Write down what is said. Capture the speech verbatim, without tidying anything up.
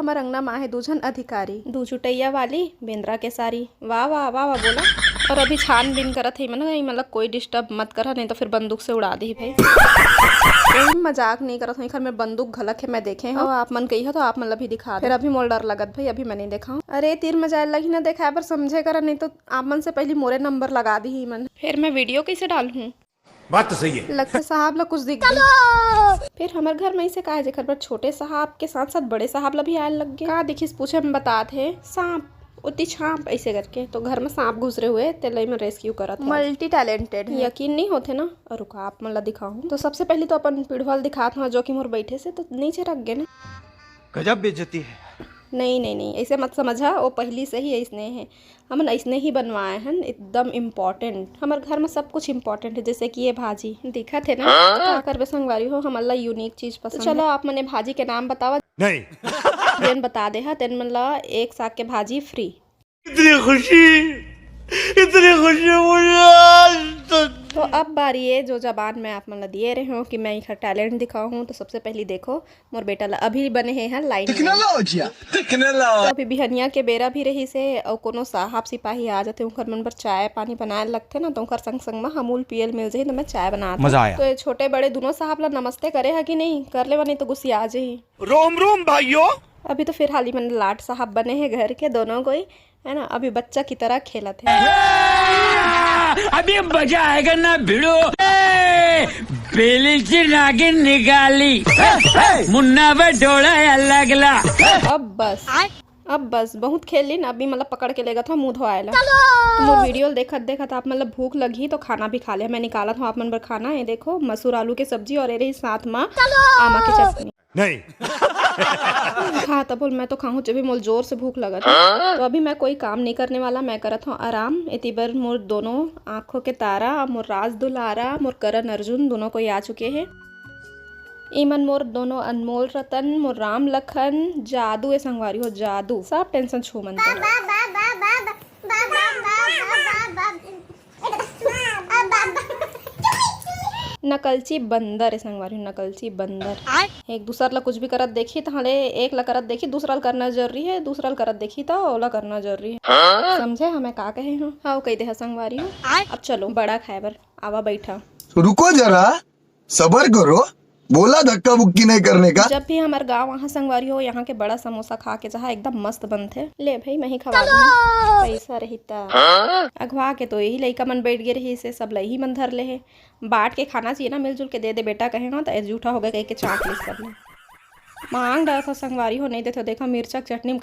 हमर अंगना म आहे दू झन अधिकारी, दू चुटैया वाली बेंदरा के सारी। वाह, वाह, वाह, वाह, बोला। और अभी छानबीन करत हे, मन, मतलब, कोई डिस्टर्ब मत करा, नहीं तो फिर बंदूक से उड़ा देही भाई। कोई मजाक नहीं करत हूँ, एखर में बंदूक घलक है, मैं देखे हूँ। आप मन कही हो तो आप मन ला भी दिखा दे। फिर अभी मोर डर लगत भाई, अभी मैं नहीं देखा हूँ। अरे, तीर मजाल लगी ना देखाए बर, समझे करा, नहीं तो आप मन से पहली मोरे नंबर लगा दी ही मन। फिर मैं वीडियो कैसे डालूँ? बात तो सही है। लगथे साहब ला कुछ दिख गे। फिर हमर घर में ऐसे का है, जेकर बर छोटे साहब के साथ साथ बड़े साहब ला भी आए लग गे। का दिखिस पूछे में बतात हे, सांप, उती छाप, ऐसे करके। तो घर में सांप घुसरे हुए, तेला एमन रेस्क्यू करत हे। मल्टी टैलेंटेड है। यकीन नहीं होथे ना। और रुका, आप मन ला दिखाऊं। तो सबसे पहले तो अपन पिढ़ुआ ला दिखात हूँ, जो कि मोर बैठे से तो नीचे रख गे ना। गजब बेइज्जती है। नहीं, नहीं, नहीं, ऐसे मत समझा, वो पहली से ही ऐसने है। हमन अइसने ही बनवाए हन, एकदम इम्पोर्टेंट। हमर घर में सब कुछ इम्पोर्टेंट है, जैसे कि ये भाजी दिखत है ना। हाँ? का करबे संगवारी हो, हमन ला यूनिक चीज पसंद तो चलो, है। आप मन ये भाजी के नाम बतावा। नहीं। जेन बता दे हा, तेन मन ला एक साग के भाजी फ्री। इतनी खुशी, इतनी खुशी मुझे आज तक। तो अब बारी है, जो जबान मैं आप मन ला दिए रहे हूँ कि मैं एकर टैलेंट दिखाऊँ, तो सबसे पहली देखो, मोर बेटा ला अभी बने हे हा लाइन में। टेक्नोलॉजिया, टेक्नोलॉजी। तो अभी बिहनिया के बेरा भी रहिस हे, अउ कोनो साहब सिपाही आ जाथे, उंकर मन बर चाय पानी बनाए लगथे ना, तो उंकर संग संग म अमूल पियल मिल जाही, तो मैं चाय बनात हूँ। मजा आया। तो ये छोटे बड़े दोनों साहब ला नमस्ते करे हा कि नहीं? कर लेवा, नहीं तो गुस्सिया जाही। रोम रोम भाइयों। अभी तो फिलहाल ई मन लाट साहब बने हे घर के दोनों कोई, है ना, अभी बच्चा की तरह खेलत हे। अभी मजा आएगा ना भिड़ो। ए, बेली से नागिन निकाली, मुन्ना बटोड़ा अलगला। अब बस, अब बस, बहुत खेल लीन, अभी मतलब पकड़ के लेगत हूँ मुंह धोआए ला। तो मोर वीडियो देखत देखत आप मतलब भूख लगही तो खाना भी खा ले। मैं निकालत हूँ आप मन बर खाना। ये देखो, मसूर आलू के सब्जी और ये रही साथ में आमा की चटनी। नहीं। हाँ, तब बोल, मैं तो खाहूँ, जब भी मोल जोर से भूख लगत है। हाँ? तो अभी मैं कोई काम नहीं करने वाला, मैं करत हूँ आराम। इति बर मोर दोनों आँखों के तारा, मोर राज दुलारा, मोर करण अर्जुन दोनों कोई आ चुके हैं। इमन मोर दोनों अनमोल रतन, मोर राम लखन, जादू ए संगवारी हो, जादू। सब टेंशन छू मन। नकलची बंदर ए संगवारी, नकलची बंदर। आय। एक दूसर ला कुछ भी करत देखी, तहां ले एक ला करत देखी, दूसरा ला करना जरूरी है, दूसरा ला करत देखी, तो ओला करना जरूरी है। हाँ? समझे हमें का कहे हूँ? हाँ, कही दे हा संगवारी हूँ। आय। अब चलो, बड़ा खाए बर आवा, बैठा। तो रुको जरा, सबर करो, बोला धक्का बुक्की नहीं करने का। जब भी हमर गाँव वहाँ संगवारी हो, यहाँ के बड़ा समोसा खा के जहाँ एकदम मस्त बनथे। ले भाई, मैं ही खवा दूँ, पैसा रही त। हाँ? अगवा के तो यही लइका मन बैठ गए रही से, सब लही मन धर ले है। बांट के खाना चाहिए ना, मिलजुल के दे दे बेटा कहे ना, तो जूठा हो गए कह के चाट ली सब ने। मांग डरत हो संगवारी हो, नहीं देते हो, देखा मिर्चा के चटनी में खा